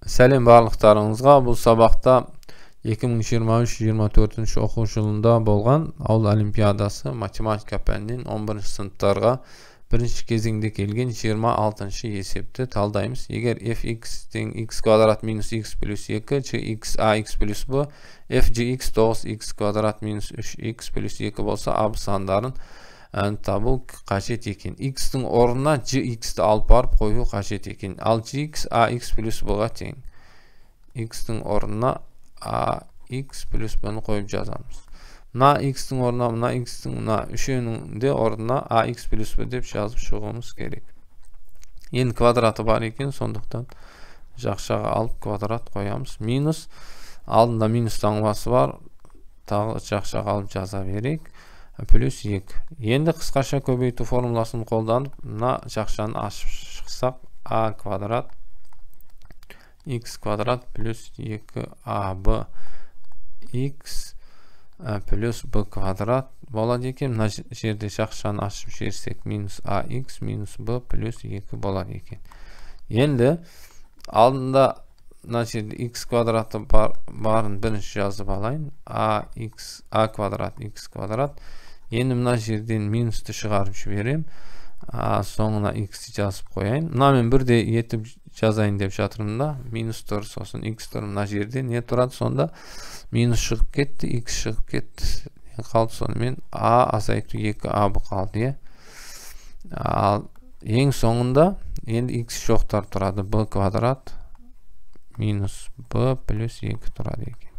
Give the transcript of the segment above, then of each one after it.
Сәлем барлықтарыңызға. Бұл сабақта 2023-24 оқу жылында болған ауыл олимпиадасы математика пәнінен 11 сыныптарға бірінші кезеңде келген 26-шы есепті талдаймыз. Егер fx тең x квадрат минус x плюс 2, gx ax плюс b, fgx 9x квадрат минус 3x плюс 2 болса, a сандарын табу қажет екен. X-тің орнына gx-ті алып барып қою қажет екен. Ал gx ax плюс b-ға тең. X-тің орнына ax плюс b-ні қойып жазамыз. Мына x-тің орнына, мына x-тің, мына үшеуінің де орнына ax плюс b деп жазып шығуымыз керек. Енді квадраты бар екен, сондықтан жақшаға алып квадрат қоямыз. Минус, алдында минус таңбасы бар, тағы жақшаға алып жаза берейік. Плюс 2. Енді қысқаша көбейту формуласын қолданып, мына жақшаны ашып шықсақ, а квадрат x квадрат плюс 2ab x плюс b квадрат болады екен. Мына жерде жақшаны ашып жіберсек, минус ax минус b плюс 2 болады екен. Енді алдында мына жерде x квадраты барын бірінші жазып алайын. A x, a квадрат x квадрат. Енді мына жерден минусты шығарып жіберем. Соңына x жазып қояйын. Мына мен бірде етіп жазайын деп жатырмын да. Минус тұр, сосын x тұр. Мына жерде не тұрады сонда? Минус шығып кетті, x шығып кетті. Қалды сонымен a азайту 2ab қалды, иә. Ал ең соңында енді x жоқтар тұрады. B квадрат минус b плюс 2 тұрады екен.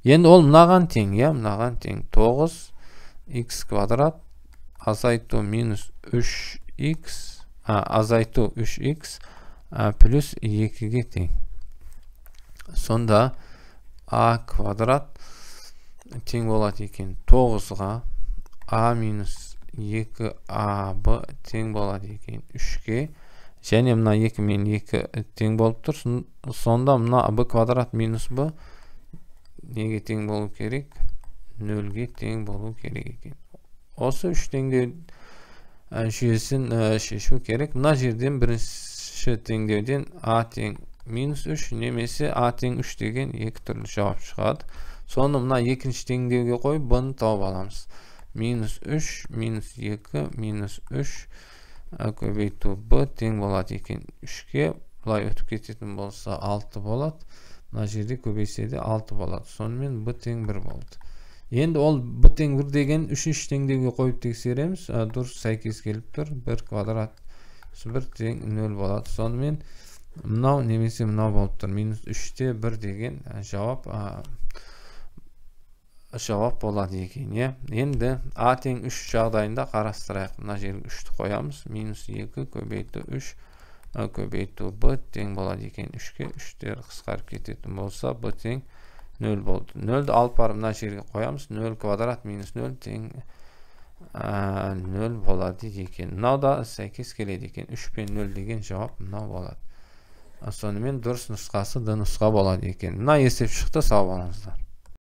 Енді ол мынаған тең, иә, мынаған тең. 9 x квадрат азайту минус 3x, азайту 3x плюс 2-ге тең. Сонда a квадрат тең болады екен 9-ға, a минус 2ab тең болады екен 3-ге. Және мына 2 мен 2 тең болып тұр. Сонда мына b квадрат минус b неге тең болу керек? 0-ге тең болу керек екен. Осы үш теңдеу жүйесін шешу керек. Мына жерден бірінші теңдеуден a тең минус 3 немесе a тең 3 деген екі түрлі жауап шығады. Соны мына екінші теңдеуге қойып b-ны тауып аламыз. Минус 3 минус 2 минус 3 көбейту b тең болады екен 3-ге. Былай өтіп кететін болса 6 болады. Мына жерде көбейсе де 6 болады. Сонымен b тең 1 болды. Енді ол b тең 1 деген үшінші теңдеуге қойып тексереміз. Дұрыс сәйкес келіп тұр. 1 квадрат 1 тең 0 болады. Сонымен мынау немесе мынау болып тұр. Минус 3-те 1 деген жауап болады екен, иә. Енді a тең 3 жағдайында қарастырайық. Мына жерге 3-ті қоямыз. Минус 2 көбейту 3 көбейту b тең болады екен 3-ке. 3-тер қысқарып кететін болса b тең 0 болды. 0-ді алып барып мына жерге қоямыз. 0 квадрат минус 0 тең 0 болады екен. Мынау да сәйкес келеді екен. 3 пен 0 деген жауап мынау болады. Сонымен дұрыс нұсқасы Д нұсқа болады екен. Мына есеп шықты. Сау болыңыздар.